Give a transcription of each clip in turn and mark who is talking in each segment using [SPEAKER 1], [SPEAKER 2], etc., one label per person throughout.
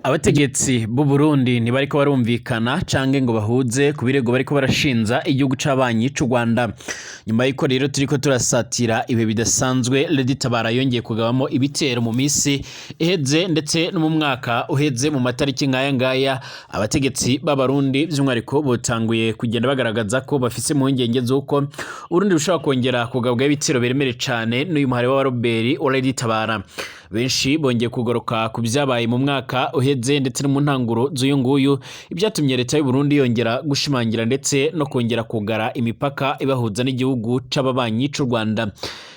[SPEAKER 1] Abategetsi b'u Burundi ntibariko barumvikana canke ngo bahuze ku birego bariko barashinza igihugu c'abanyi c'u Rwanda. Nyuma y'uko rero turiko turasatira ibihe bidasanzwe, Lady Tabara yongeye kugabamo ibitero mu misi iheze ndetse no mu mwaka uheze mu matariki nk'aya ngaya, abategetsi b'Abarundi by'umwihariko botanguye kugenda bagaragaza ko bafise impungenge z'uko Uburundi bushobora kongera kugabwaho ibitero biremereye cane n'uyu muhari w'abaroberi wa Lady Tabara. Benshi bongeye kugaruka ku vyabaye mu mwaka uheze ndetse no mu ntanguro z'uyu nguyu, ibyatumye leta y'u Burundi yongera gushimangira ndetse no kongera kugara imipaka ibahuza n'igihugu c'ababanyi c'u Rwanda.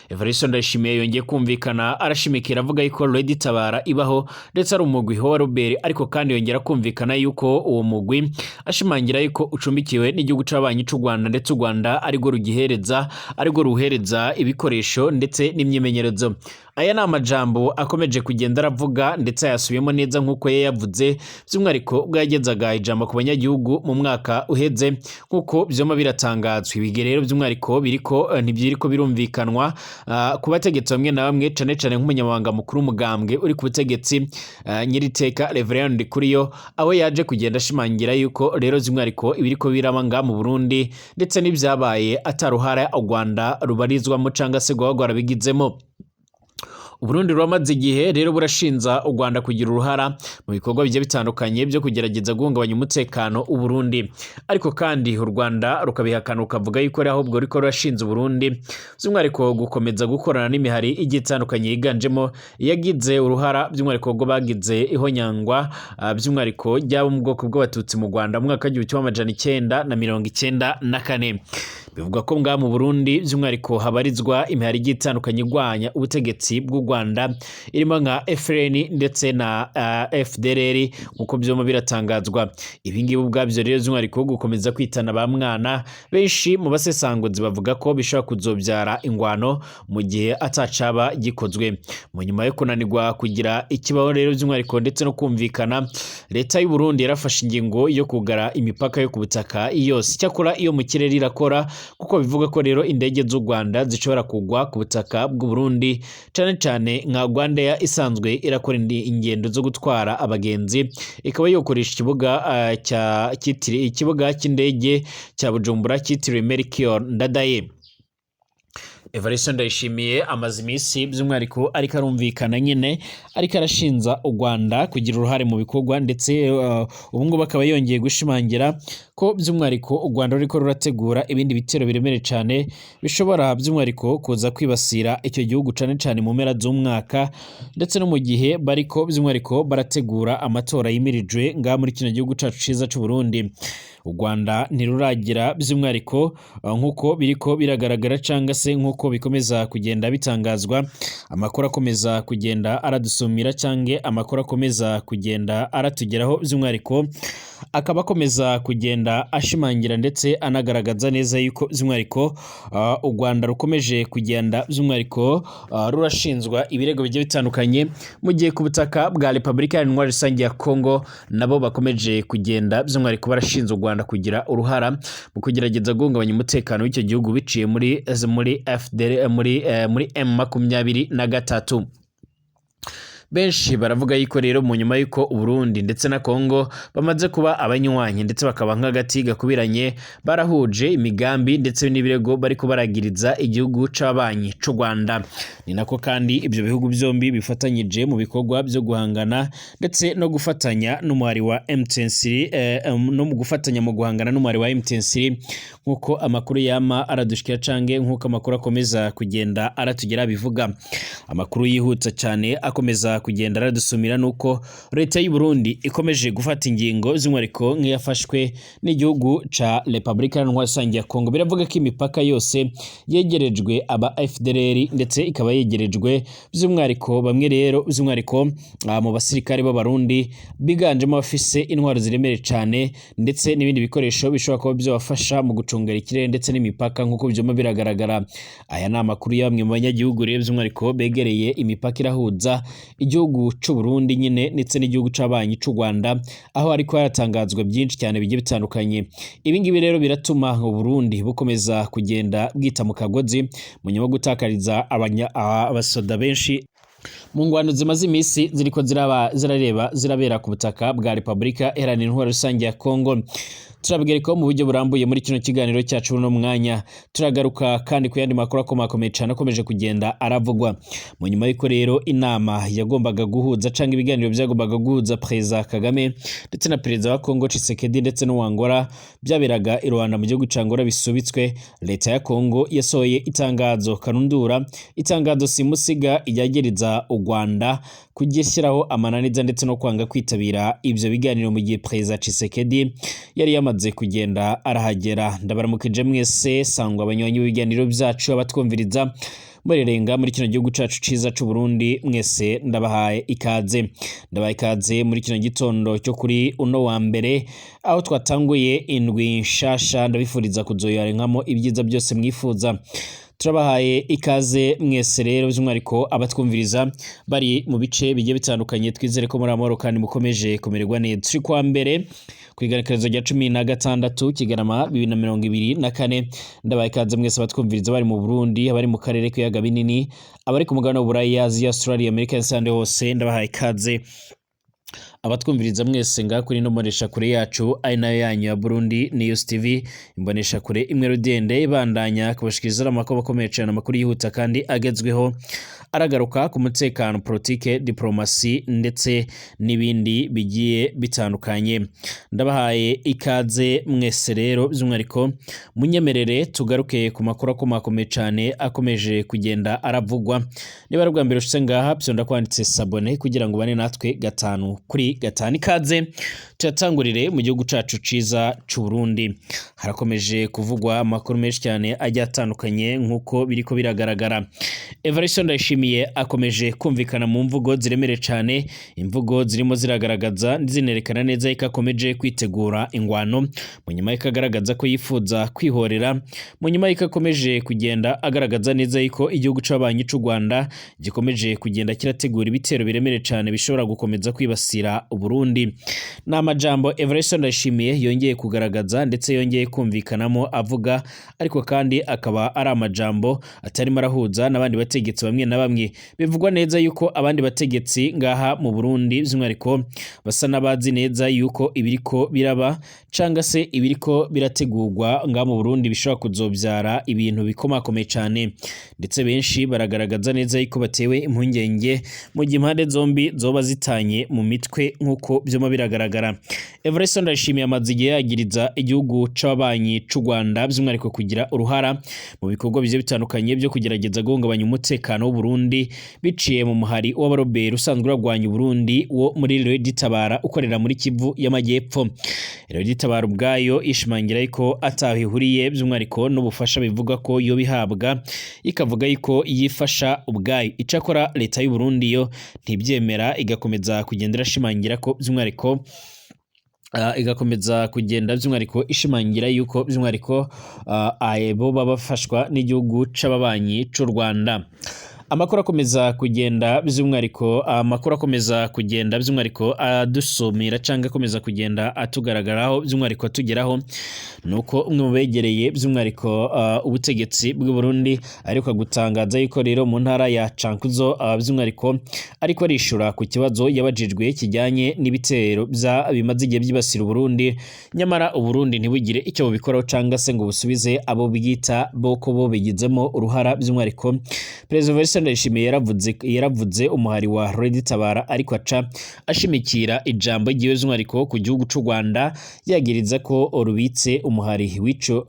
[SPEAKER 1] Evariste Ndayishimiye yongeye kumvikana arashimikira avuga yuko Lady Tabara ibaho ndetse ari umugwi wa Robert, ariko kandi yongera kumvikana yuko uwo mugwi ashimangira yuko ucumbikiwe n'igihugu c'abanyi c'u Rwanda, ndetse u Rwanda arirwo rugihereza, arirwo ruhereza ibikoresho ndetse n'imyimenyerezo. Aya ni amajambo akomeje kugenda aravuga ndetse ayasubiyemo neza nk'uko yayavuze, by'umwihariko ubwo yagezaga ijambo ku banyagihugu mu mwaka uheze, nk'uko vyoma biratangazwa. Ibi rero by'umwihariko biriko ntibyiriko birumvikanwa ku bategetsi bamwe na bamwe, cane cane nk'umunyamabanga mukuru w'umugambwe uri ku butegetsi, Nyiriteka Reverend Ndikuriyo, aho yaje kugenda ashimangira yuko rero by'umwihariko ibiriko biraba ngaha mu Burundi ndetse n'ivyabaye ataruhara u Rwanda rubarizwamo cangwa se rwaba rwarabigizemo. Uburundi ruramaze igihe rero burashinza u Rwanda kugira uruhara mu bikorwa bigiye bitandukanye byo kugerageza guhungabanya umutekano w'Uburundi, ariko kandi u Rwanda rukabihakana, rukavuga yuko ari ahubwo ruriko rurashinza Uburundi by'umwihariko gukomeza gukorana n'imihari igiye itandukanye yiganjemo iyagize uruhara by'umwihariko ubwo bagize ihonyangwa by'umwihariko ry'abo mu bwoko bw'Abatutsi mu Rwanda mu mwaka w'1994. Bivugwa ko ngaha mu Burundi by'umwihariko habarizwa imihari igiye itandukanye igwanya ubutegetsi bw'u Rwanda, irimo nka FLN ndetse na FDLR, nkuko vyoma biratangazwa. Ibi ngibi ubwabyo rero by'umwihariko gukomeza kwitana ba mwana, benshi mu basesanguzi bavuga ko bishobora kuzobyara ingwano mu gihe atacaba gikozwe. Mu nyuma yo kunanirwa kugira ikibaho rero by'umwihariko ndetse no kumvikana, leta y'u Burundi yarafashe ingingo yo kugara imipaka yo ku butaka yose. Icyakora iyo mu kirere irakora, kuko bivuga ko rero indege z'u Rwanda zishobora kugwa ku butaka bw'u Burundi, cane cane nka Rwandair isanzwe irakora ingendo zo gutwara abagenzi, ikaba yokoresha ikibuga cya cyitiriwe ikibuga cy'indege cya Bujumbura cyitiriwe Melchior Ndadaye. Evariste Ndayishimiye amaze iminsi by'umwihariko ariko arumvikana nyine ariko arashinza u Rwanda kugira uruhare mu bikorwa, ndetse ubu ngubu akaba yongeye gushimangira ko by'umwihariko u Rwanda ruriko rurategura ibindi bitero biremereye cane bishobora by'umwihariko kuza kwibasira icyo gihugu, cane cane mu mpera z'umwaka ndetse no mu gihe bariko by'umwihariko barategura amatora yimirijwe ngaha muri kino gihugu cacu ciza c'u Burundi. U Rwanda ntiruragira by'umwihariko nk'uko biriko biragaragara canga se nk'uko bikomeza kugenda bitangazwa, amakuru akomeza kugenda aradusumira canke amakuru akomeza kugenda aratugeraho by'umwihariko akaba akomeza kugenda ashimangira ndetse anagaragaza neza yuko by'umwihariko u Rwanda rukomeje kugenda by'umwihariko rurashinzwa ibirego bigiye bitandukanye, mu gihe ku butaka bwa Repubulika Iharanira Rusange ya Congo nabo bakomeje kugenda by'umwihariko barashinza u Rwanda kugira uruhara mu kugerageza guhungabanya umutekano w'icyo gihugu biciye muri FDL, muri M23. Benshi baravuga yuko rero mu nyuma y'uko Uburundi ndetse na Congo bamaze kuba abanywanyi ndetse bakaba nk'agati gakubiranye, barahuje imigambi ndetse n'ibirego bariko baragiriza igihugu c'abanyi c'u Rwanda. Ni nako kandi ibyo bihugu byombi bifatanyije mu bikorwa byo guhangana ndetse no gufatanya n'umuhari wa M23, no mu gufatanya mu guhangana n'umuhari wa M23, nk'uko amakuru yama aradushikira canke nk'uko amakuru akomeza kugenda aratugera bivuga. Amakuru yihuta cyane akomeza kugenda aradusumira nuko leta y'u Burundi ikomeje gufata ingingo z'umwihariko nk'iyafashwe n'igihugu ca Repubulika Iharanira Rusange ya Congo. Biravuga ko imipaka yose yegerejwe aba FDLR ndetse ikaba yegerejwe by'umwihariko bamwe rero by'umwihariko mu basirikare b'Abarundi biganjemo abafise intwaro ziremereye cane ndetse n'ibindi bikoresho bishobora kuba byabafasha mu gucungera ikirere ndetse n'imipaka, nk'uko byuma biragaragara. Aya ni amakuru ya bamwe mu banyagihugu rero by'umwihariko begereye imipaka irahuza igihugu c'u Burundi nyine ndetse n'igihugu c'abanyi c'u Rwanda, aho ariko haratangazwa byinshi cyane bigiye bitandukanye. Ibi ngibi rero biratuma u Burundi bukomeza kugenda bwita mu kagozi mu nyuma yo gutakariza abasoda benshi. Mu ngwano zimaze imisi ziriko ziraba zirareba zirabera ku butaka bwa Repubulika Iharanira Intwaro Rusange ya Kongo, turabwira mu buryo burambuye muri kino kiganiro cyacu uno mwanya. Turagaruka kandi ku yandi makuru akomakomeye cyane akomeje kugenda aravugwa mu nyuma y'uko rero inama yagombaga guhuza cyangwa ibiganiro byagombaga guhuza Perezida Kagame ndetse na Perezida wa Kongo Tshisekedi ndetse n'uwa Angola byaberaga i Rwanda mu gihugu cya Angola bisubitswe. Leta ya Kongo yasohoye itangazo karundura, itangazo simusiga ryagereza u Rwanda kugishyiraho amananiza ndetse no kwanga kwitabira ibyo biganiro mu gihe Perezida Tshisekedi yari yamaze kugenda arahagera. Ndabaramukije mwese sangwa abanywanyi b'ibiganiro byacu, abatwumviriza murerenga muri kino gihugu cacu ciza c'u Burundi, mwese ndabahaye ikaze. Ndabahaye ikaze muri kino gitondo cyo kuri uno wa mbere aho twatanguye indwi nshasha. Ndabifuriza kuzoyarenkamo ibyiza byose mwifuza. Turabahaye ikaze mwese rero, by'umwihariko abatwumviriza bari mu bice bigiye bitandukanye. Twizere ko muri amahoro kandi mukomeje kumererwa neza. Turi kwa mbere ku igenekerezo rya 16 Kigarama 2024. Ndabahaye ikaze mwese abatwumviriza bari mu Burundi, abari mu karere k'ibiyaga binini, abari ku mugabane w'Uburaya, Aziya, Australia, Amerika n'ahandi hose, ndabahaye ikaze. Abatwumviriza mwese ngaha kuri ino mboneshakure yacu ari nayo yanyu ya Burundi News TV, imboneshakure imwe rudende ibandanya kubashikiriza amakuru akomeye cyane, amakuru yihuta kandi agezweho, aragaruka ku mutekano, politike, diplomasi ndetse n'ibindi bigiye bitandukanye. Ndabahaye ikaze mwese rero, by'umwihariko munyemerere tugaruke ku makuru akomakomeye cyane akomeje kugenda aravugwa. Niba ari ubwa mbere ushitse ngaha, fyonda kwanditse s'abonner kugira ngo ubane natwe gatanu kuri gatanu. Ikaze. Tuyatangurire mu gihugu cacu ciza c'u Burundi. Harakomeje kuvugwa amakuru menshi cyane agiye atandukanye nk'uko biriko biragaragara. Evariste Ndayishimiye akomeje kumvikana mu mvugo ziremereye cyane, imvugo zirimo ziragaragaza zinerekana neza yuko akomeje kwitegura ingwano, mu nyuma y'uko agaragaza ko yifuza kwihorera, mu nyuma y'uko akomeje kugenda agaragaza neza yuko igihugu c'abanyi c'u Rwanda gikomeje kugenda kirategura ibitero biremereye cyane bishobora gukomeza kwibasira Burundi. Ni amajambo Evariste Ndayishimiye yongeye kugaragaza ndetse yongeye kumvikanamo avuga, ariko kandi akaba ari amajambo atarimo arahuza n'abandi bategetsi bamwe na bamwe. Bivugwa neza yuko abandi bategetsi ngaha mu Burundi by'umwihariko basa n'abazi neza yuko ibiriko biraba canga se ibiriko birategurwa ngaha mu Burundi bishobora kuzobyara ibintu bikomakomeye cyane, ndetse benshi baragaragaza neza yuko batewe impungenge mu gihe impande zombi zoba zitanye mu mitwe nk'uko byoma biragaragara. Evariste Ndayishimiye amaze igihe yagiriza igihugu c'ababanyi c'u Rwanda by'umwihariko kugira uruhara mu bikorwa bigiye bitandukanye byo kugerageza guhungabanya umutekano w'u Burundi biciye mu muhari w'abaroberi usanzwe uragwanya Burundi wo muri Red Tabara ukorera muri Kivu y'Amajyepfo. Red Tabara ubwayo ishimangira yuko ataho ihuriye by'umwihariko n'ubufasha bivuga ko yo bihabwa, ikavuga yuko yifasha ubwayo. Icakora leta y'u Burundi yo ntibyemera, igakomeza kugenda irashimangira ko by'umwihariko igakomeza kugenda by'umwihariko ishimangira yuko by'umwihariko bo baba bafashwa n'igihugu c'ababanyi c'u Rwanda. Amakuru akomeza kugenda by'umwihariko, amakuru akomeza kugenda by'umwihariko adusumira cyangwa akomeza kugenda atugaragaraho by'umwihariko atugeraho, nuko umwe mu begereye by'umwihariko ubutegetsi bw'u Burundi ariko gutangaza yuko rero mu ntara ya Cankuzo by'umwihariko ariko arishura ku kibazo yabajijwe kijyanye n'ibitero bya bimaze igihe byibasira Burundi, nyamara Uburundi ntibugire icyo bubikoraho cyangwa se ngo busubize abo bwita bo ko bo bigizemo uruhara. By'umwihariko Perezida Evariste Ndayishimiye yaravuze umuhari wa Red Tabara, ariko aca ashimikira ijambo ryiwe by'umwihariko ku gihugu c'u Rwanda, yagiriza ko rubitse umuhari w'ico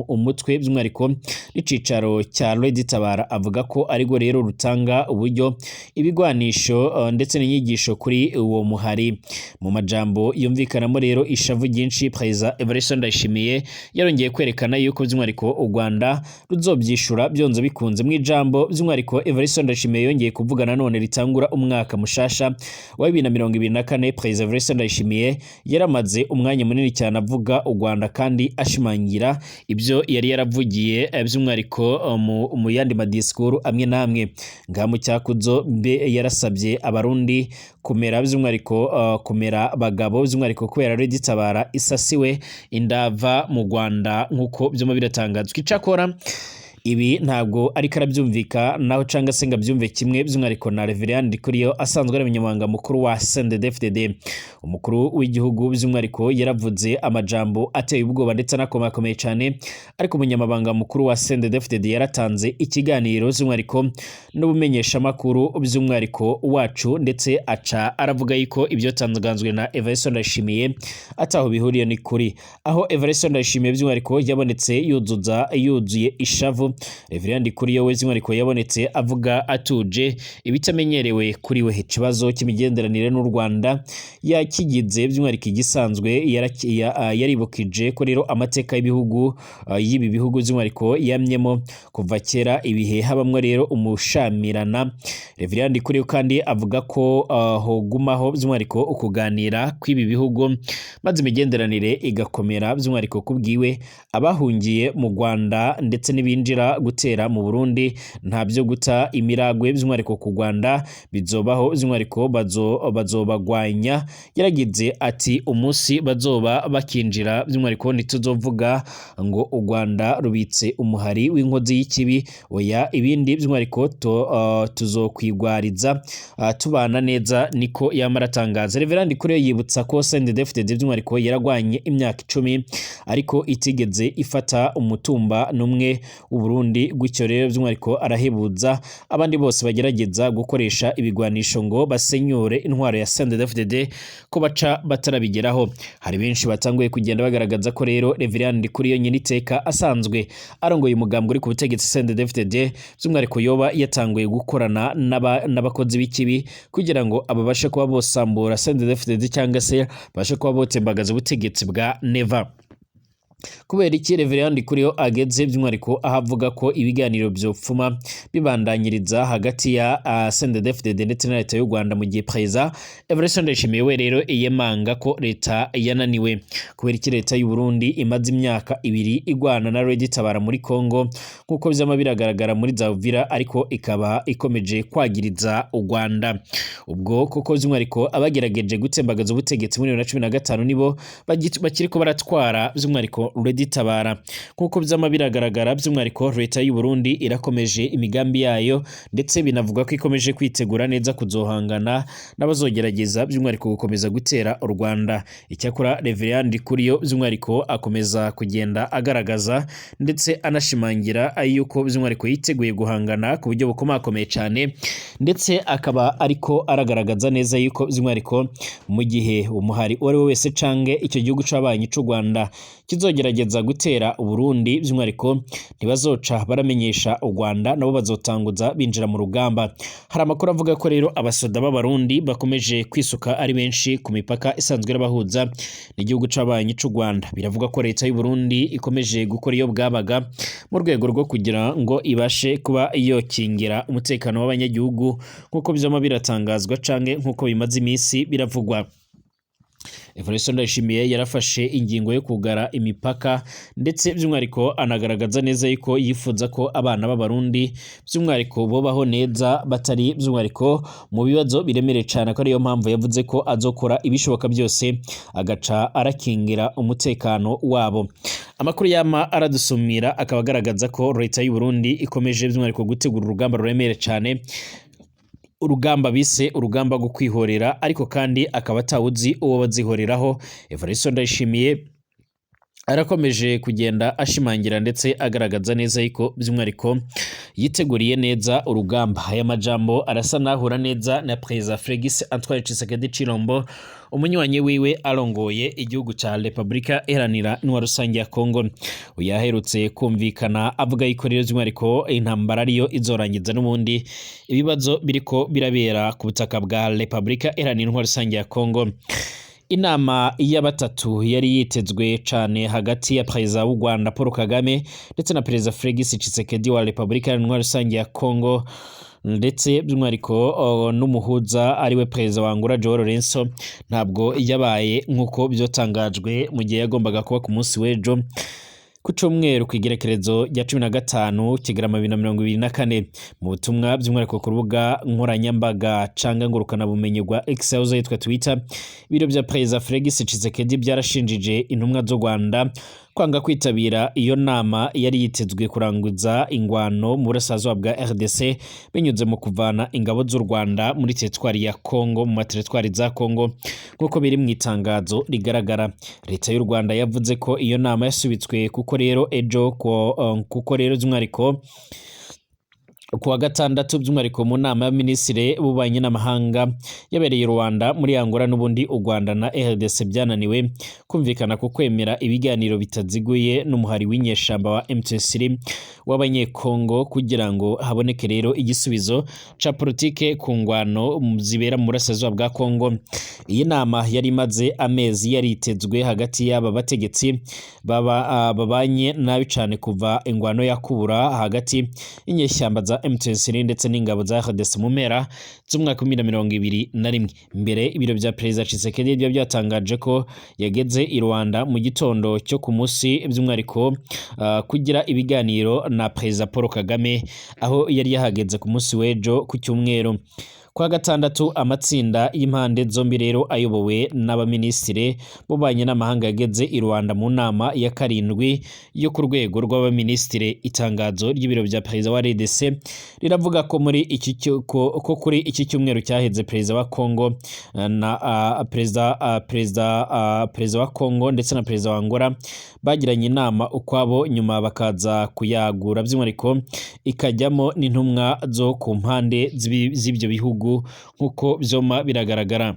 [SPEAKER 1] umutwe by'umwihariko n'icicaro cya Red Tabara, avuga ko ariko rero rutanga uburyo, ibigwanisho ndetse n'inyigisho kuri uwo muhari. Mu majambo yumvikanamo rero ishavu ryinshi, Perezida Evariste Ndayishimiye yarongeye kwerekana yuko by'umwihariko u Rwanda ruzobyishura byonze bikunze. Mu ijambo by'umwihariko Evariste Ndayishimiye yongeye kuvuga nanone ritangura umwaka mushasha wa 2024, Perezida Evariste Ndayishimiye yaramaze umwanya munini cyane avuga u Rwanda kandi ashimangira ibyo yari yaravugiye by'umwihariko mu yandi madisikuru amwe n'amwe. Ngaha mu Cyakuzo mbe yarasabye abarundi kumera by'umwihariko kumera bagabo by'umwihariko kubera Red Tabara isasiwe indava mu Rwanda nk'uko byuma biratangazwa. Icakora Ibi ntabwo ariko arabyumvika naho canga se ngo abyumve kimwe, by'umwihariko na Reverend Ndikuriyo asanzwe ari umunyamabanga mukuru wa CNDD-FDD. Umukuru w'igihugu by'umwihariko yaravuze amajambo ateye ubwoba ndetse anakomakomeye cyane, ariko umunyamabanga mukuru wa CNDD-FDD yaratanze ikiganiro by'umwihariko n'ubumenyeshamakuru by'umwihariko wacu, ndetse aca aravuga yuko ibyo tanganzwe na Evariste Ndayishimiye ataho bihuriye ni kuri. Aho Evariste Ndayishimiye by'umwihariko yabonetse yuzuza yuzuye ishavu, Reverend Ndikuriyo we by'umwihariko yabonetse avuga atuje, ibitamenyerewe kuri we. Ikibazo cy'imigenderanire n'u Rwanda yakigize by'umwihariko igisanzwe, yaribukije ko rero amateka y'ibihugu y'ibi bihugu by'umwihariko yamyemo kuva kera ibihe habamwo rero umushamirana. Reverend Ndikuriyo kandi avuga ko hogumaho by'umwihariko ukuganira kw'ibi bihugu, maze imigenderanire igakomera. By'umwihariko kubwiwe, abahungiye mu Rwanda ndetse n'ibinjira gutera mu Burundi nta byo guta imiragwe by'umwihariko ku Rwanda bizobaho, by'umwihariko bazobagwanya. Yaragize ati umunsi bazoba bakinjira by'umwihariko ntituzovuga ngo u Rwanda rubitse umuhari w'inkozi y'ikibi, oya, ibindi by'umwihariko tuzokwigwariza tubana neza, niko yamara atangaza. Reverend Ndikuriyo yibutsa ko CNDD-FDD by'umwihariko yaragwanye imyaka 10 ariko itigeze ifata umutumba n'umwe w'u Burundi. Gutyo rero by'umwihariko arahebuza abandi bose bagerageza gukoresha ibigwanisho ngo basenyure intwaro ya CNDD-FDD ko baca batarabigeraho. Hari benshi batanguye kugenda bagaragaza ko rero Reverend Ndikuriyo Nyeniteka asanzwe arongoye umugambwe uri ku butegetsi CNDD-FDD by'umwihariko yoba yatanguye gukorana n'abakozi b'ikibi kugira ngo ababashe kuba bosambura CNDD-FDD cyangwa se babashe kuba botembagaza ubutegetsi bwa Neva. Kubera iki Reverend Ndikuriyo ageze by'umwihariko aho avuga ko ibiganiro byopfuma bibandanyiriza hagati ya CNDD-FDD ndetse na leta y'u Rwanda, mu gihe Perezida Evariste Ndayishimiye we rero yemanga ko leta yananiwe? Kubera iki leta y'u Burundi imaze imyaka 2 igwana na Red Tabara muri Congo nk'uko vyama biragaragara muri za Uvira, ariko ikaba ikomeje kwagiriza u Rwanda? Ubwo koko by'umwihariko abagerageje gutembagaza ubutegetsi muri 2015 nibo bakiriko baratwara by'umwihariko Red Tabara nk'uko vyama biragaragara. By'umwihariko leta y'u Burundi irakomeje imigambi yayo, ndetse binavuga ko ikomeje kwitegura neza kuzohangana n'abazogerageza by'umwihariko gukomeza gutera u Rwanda. Icyakora Reverend Ndikuriyo by'umwihariko akomeza kugenda agaragaza ndetse anashimangira yuko by'umwihariko yiteguye guhangana ku buryo bukomakomeye cyane, ndetse akaba ariko aragaragaza neza yuko by'umwihariko mu gihe umuhari uwo ari we wese cange icyo gihugu c'abanyi c'u Rwanda kizogerageza gutera Uburundi, by'umwihariko ntibazoca baramenyesha u Rwanda, nabo bazotanguza binjira mu rugamba. Hari amakuru avuga ko rero abasoda b'Abarundi bakomeje kwisuka ari benshi ku mipaka isanzwe irabahuza n'igihugu c'abanyi c'u Rwanda. Biravuga ko leta y'u Burundi ikomeje gukora iyo bwabaga mu rwego rwo kugira ngo ibashe kuba yokingira umutekano w'abanyagihugu nk'uko vyama biratangazwa canke nk'uko bimaze iminsi biravugwa. Evariste Ndayishimiye yarafashe ingingo yo kugara imipaka, ndetse by'umwihariko anagaragaza neza yuko yifuza ko abana b'Abarundi by'umwihariko bobaho neza batari by'umwihariko mu bibazo biremereye cyane, ko ariyo mpamvu yavuze ko azokora ibishoboka byose agaca arakingira umutekano wabo. Amakuru yama aradusumira akaba agaragaza ko leta y'u Burundi ikomeje by'umwihariko gutegura urugamba ruremereye cyane, urugamba bise urugamba rwo kwihorera, ariko kandi akaba atawuzi uwo bazihoreraho. Evariste Ndayishimiye arakomeje kugenda ashimangira ndetse agaragaza neza yuko by'umwihariko yiteguriye neza urugamba. Aya majambo arasa n'ahura neza na Perezida Félix Antoine Tshisekedi Tshilombo, umunywanyi wiwe arongoye igihugu ca Republika Iharanira Intwaro Rusange ya Kongo. Uyu yaherutse kumvikana avuga yuko rero by'umwihariko intambara ariyo izorangiza n'ubundi ibibazo biriko birabera ku butaka bwa Republika Iharanira Intwaro Rusange ya Kongo. Inama y'abatatu yari yitezwe cane hagati ya Perezida w'u Rwanda Paul Kagame ndetse na Perezida Félix Tshisekedi wa Republika Iharanira Intwaro Rusange ya Kongo, ndetse by'umwihariko n'umuhuza ariwe Perezida wa Angola João Lourenço, ntabwo yabaye nk'uko byotangajwe mu gihe yagombaga kuba ku munsi w'ejo ku cyumweru ku igerekerezo rya 15 Kigarama 2024. Mu butumwa by'umwihariko ku rubuga nkoranyambaga canga ngurukanabumenyi rwa X yahoze yitwa Twitter, ibiro bya Perezida Félix Tshisekedi byarashinjije intumwa z'u Rwanda kwanga kwitabira iyo nama yari yitezwe kuranguza ingwano mu burasirazuba bwa RDC binyuze mu kuvana ingabo z'u Rwanda muri teritwari ya Kongo, mu materitwari za Kongo, nk'uko biri mu itangazo rigaragara. Leta y'u Rwanda yavuze ko iyo nama yasubitswe kuko rero ejo kuko rero by'umwihariko kuwa gatandatu, by'umwihariko mu nama y'abaminisitiri b'ububanyi n'amahanga yabereye i Rwanda muri Angola, n'ubundi u Rwanda na RDC byananiwe kumvikana ku kwemera ibiganiro bitaziguye n'umuhari w'inyeshamba wa M23 w'Abanyekongo kugira ngo haboneke rero igisubizo ca politike ku ngwano zibera mu burasirazuba bwa Kongo. Iyi nama yari imaze amezi yaritezwe hagati y'aba bategetsi baba babanye nabi cane kuva ingwano yakubura hagati y'inyeshyamba za M23 ndetse n'ingabo za RDC mu mpera z'umwaka wa 2021. Mbere ibiro bya Perezida Tshisekedi byo byatangaje ko yageze i Rwanda mu gitondo cyo ku munsi, by'umwihariko kugira ibiganiro na Perezida Paul Kagame, aho yari yahageze ku munsi w'ejo ku cyumweru. Kwa gatandatu amatsinda y'impande zombi rero ayobowe n'abaminisitiri b'ububanyi n'amahanga yageze i Rwanda mu nama ya karindwi yo ku rwego rw'abaminisitiri. Itangazo ry'ibiro bya perezida wa RDC riravuga ko muri iki ko kuri iki cyumweru cyaheze perezida wa Kongo na perezida wa Kongo ndetse na perezida wa Angola bagiranye inama ukwabo, nyuma bakaza kuyagura, by'umwihariko ikajyamo n'intumwa zo ku mpande z'ibyo bihugu nk'uko byoma biragaragara.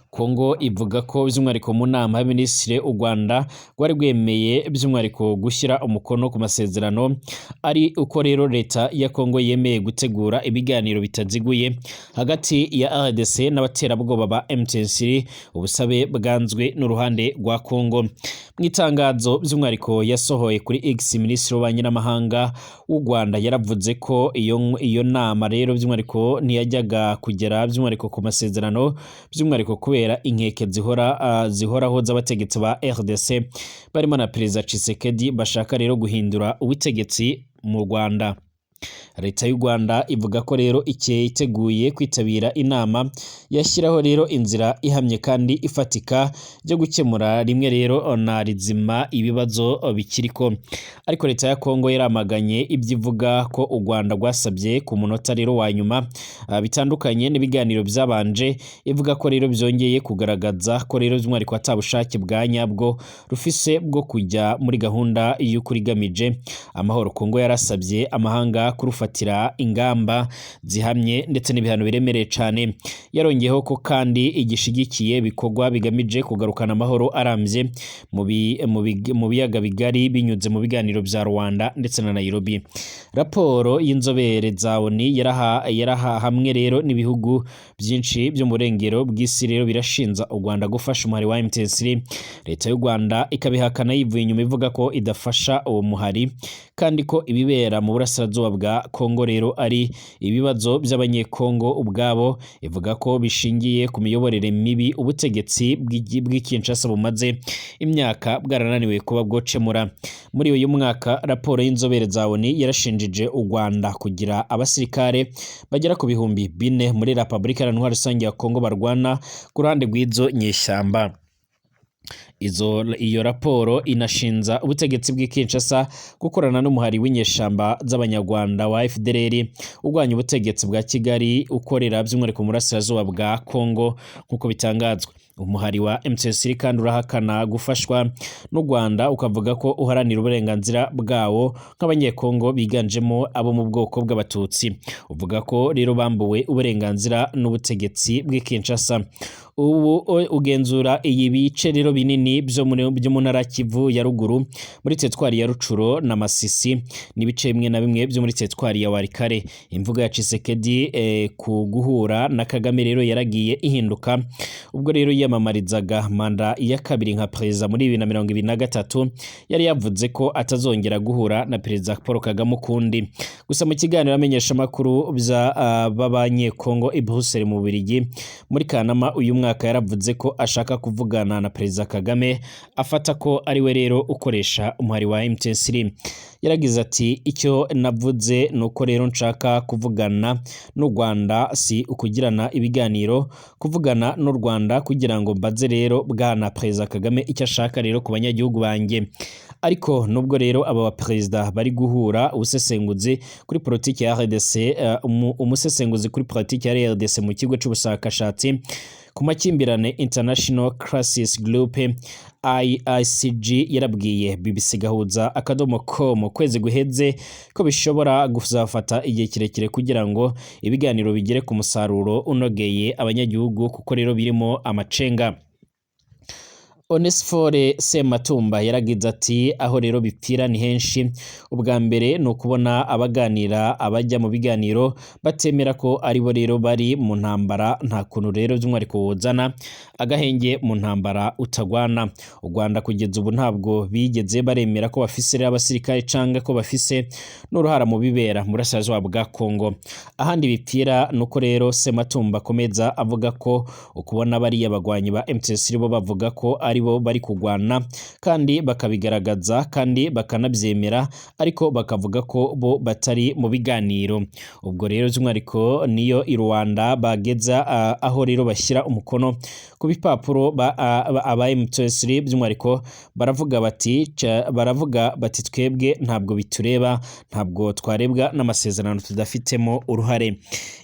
[SPEAKER 1] Kongo ivuga ko by'umwihariko mu nama y'abaminisitiri u Rwanda rwari rwemeye by'umwihariko gushyira umukono ku masezerano, ari uko rero leta ya Kongo yemeye gutegura ibiganiro bitaziguye hagati ya RDC n'abaterabwoba ba M23, ubusabe bwanzwe n'uruhande rwa Kongo. Mu itangazo by'umwihariko yasohoye kuri X, minisitiri w'ububanyi n'amahanga w'u Rwanda yaravuze ko iyo nama rero by'umwihariko ntiyajyaga kugera by'umwihariko ku masezerano, by'umwihariko kubera inkeke zihoraho z'abategetsi ba RDC barimo na Perezida Tshisekedi bashaka rero guhindura ubutegetsi mu Rwanda. Leta y'u Rwanda ivuga ko rero iteguye kwitabira inama yashyiraho rero inzira ihamye kandi ifatika yo gukemura rimwe rero na rizima ibibazo bikiriko. Ariko leta ya Kongo yaramaganye ibyo ivuga ko u Rwanda rwasabye ku munota rero wa nyuma, bitandukanye n'ibiganiro byabanje, ivuga ko rero byongeye kugaragaza ko rero by'umwihariko atabushake bwa nyabwo rufise bwo kujya muri gahunda y'ukuri igamije amahoro. Kongo yarasabye amahanga kurufatira ingamba zihamye ndetse n'ibihano biremereye cyane. Yarongeyeho ko kandi igishigikiye bikorwa bigamije kugarukana amahoro arambye mu biyaga bigari binyuze mu biganiro bya Rwanda ndetse na Nairobi. Raporo y'inzobere za ONU yaraha hamwe rero n'ibihugu byinshi byo mu burengero bw'isi rero birashinza u Rwanda gufasha umuhari wa M23. Leta y'u Rwanda ikabihakana yivuye inyuma, ivuga ko idafasha uwo muhari kandi ko ibibera mu burasirazuba bwa Kongo rero ari ibibazo by'Abanyekongo ubwabo. Ivuga ko bishingiye ku miyoborere mibi ubutegetsi bw'i Kinshasa bumaze imyaka bwarananiwe kuba bwocemura. Muri uyu mwaka raporo y'inzobere za ONU yarashinjije u Rwanda kugira abasirikare bagera ku 4000 muri Repubulika Iharanira Rusange ya Kongo barwana ku ruhande rw'izo nyeshyamba. Iyo raporo inashinza ubutegetsi bw'i Kinshasa gukorana n'umuhari w'inyeshamba z'Abanyarwanda wa FDLR urwanya ubutegetsi bwa Kigali ukorera by'umwihariko mu burasirazuba bwa Kongo nk'uko bitangazwa. Umuhari wa M23 kandi urahakana gufashwa n'u Rwanda, ukavuga ko uharanira uburenganzira bwawo nk'Abanyekongo biganjemo abo mu bwoko bw'Abatutsi. Uvuga ko rero bambuwe uburenganzira n'ubutegetsi bw'i Kinshasa. Ubu ugenzura iyi bice rero binini byo mu ntara Kivu ya ruguru, muri teritwari ya Rucuro na Masisi n'ibice bimwe na bimwe byo muri teritwari ya Walikale. Imvugo ya Tshisekedi ku guhura na Kagame rero yaragiye ihinduka ubwo rero yiyamamarizaga manda ya kabiri nka perezida muri 2023, yari yavuze ko atazongera guhura na Perezida Paul Kagame ukundi. Gusa mu kiganiro amenyesha makuru bya b'Abanyekongo i Bruxelles mu Bubiligi muri Kanama uyu mwaka mwaka yaravuze ko ashaka kuvugana na Perezida Kagame, afata ko ari we rero ukoresha umuhari wa M23. Yaragize ati: "Icyo navuze ni uko rero nshaka kuvugana n'u Rwanda, si ukugirana ibiganiro, kuvugana n'u Rwanda kugira ngo mbaze rero bwana Perezida Kagame icyo ashaka rero ku banyagihugu banjye." Ariko nubwo rero aba baperezida bari guhura, ubusesenguzi kuri politiki ya RDC, umusesenguzi kuri politiki ya RDC mu kigo c'ubushakashatsi ku makimbirane International Crisis Group, IICG, yarabwiye BBC Gahuza.com kwezi guheze ko bishobora kuzafata igihe kirekire kugira ngo ibiganiro bigere ku musaruro unogeye abanyagihugu, kuko rero birimo amacenga. Onesphore Sematumba yaragize ati: "Aho rero bipfira ni henshi. Ubwa mbere ni ukubona abaganira, abajya mu biganiro batemera ko aribo rero bari mu ntambara. Nta kuntu rero by'umwihariko wozana agahenge mu ntambara utagwana. U Rwanda kugeza ubu ntabwo bigeze baremera ko bafise rero abasirikare canga ko bafise n'uruhara mu bibera mu burasirazuba bwa Kongo. Ahandi bipfira nuko rero Sematumba akomeza avuga ko ukubona bariya bagwanyi ba M23 bo bavuga ko ari bo bari kugwana, kandi bakabigaragaza kandi bakanabyemera, ariko bakavuga ko bo batari mu biganiro. Ubwo rero by'umwihariko niyo i Rwanda bageza aho rero bashyira umukono ku bipapuro, aba M23 by'umwihariko baravuga bati: 'Twebwe ntabwo bitureba, ntabwo twarebwa n'amasezerano tudafitemo uruhare.'"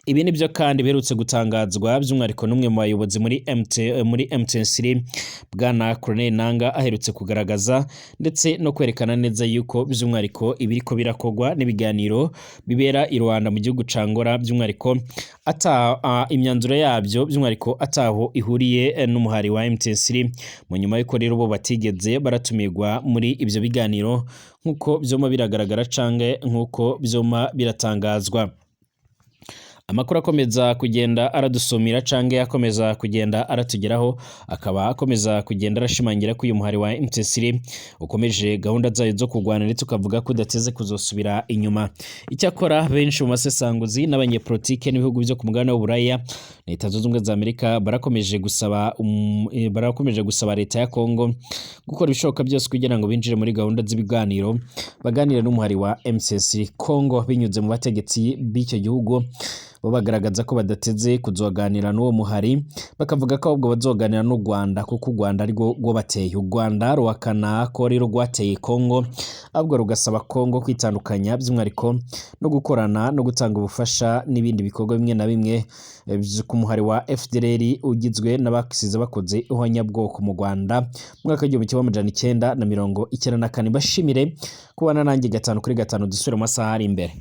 [SPEAKER 1] Ibi nibyo kandi biherutse gutangazwa by'umwihariko n'umwe mu bayobozi muri M23, bwana Corneille Nanga, aherutse kugaragaza ndetse no kwerekana neza yuko by'umwihariko ibiriko birakogwa n'ibiganiro bibera i Rwanda mu gihugu ca Angola, by'umwihariko ata imyanzuro yabyo by'umwihariko ataho ihuriye n'umuhari wa M23, mu nyuma y'uko rero bo batigeze baratumirwa muri ibyo biganiro, nk'uko vyoma biragaragara canke nk'uko vyoma biratangazwa. Amakuru akomeza kugenda aradusumira canke akomeza kugenda aratugeraho akaba akomeza kugenda arashimangira ko uyu muhari wa M23 ukomeje gahunda zayo zo kurwana, ndetse ukavuga ko udateze kuzosubira inyuma. Icyakora benshi mu masesanguzi n'abanyepolitike n'ibihugu byo ku mugabane w'Uburaya, Leta Zunze Ubumwe za Amerika, barakomeje gusaba leta ya Kongo gukora ibishoboka byose kugira ngo binjire muri gahunda z'ibiganiro, baganire n'umuhari wa M23 Kongo binyuze mu bategetsi b'icyo gihugu. Bo bagaragaza ko badateze kuzoganira n'uwo muhari, bakavuga ko ahubwo bazoganira n'u Rwanda, kuko u Rwanda arirwo rwabateye. U Rwanda ruhakana ko rero rwateye Kongo, ahubwo rugasaba Kongo kwitandukanya by'umwihariko no gukorana no gutanga ubufasha n'ibindi bikorwa bimwe na bimwe ku muhari wa FDLR ugizwe n'abasize bakoze ihonyabwoko mu Rwanda mu mwaka w'1994. Bashimire kubana nanjye gatanu kuri gatanu, dusubire mu masaha ari imbere.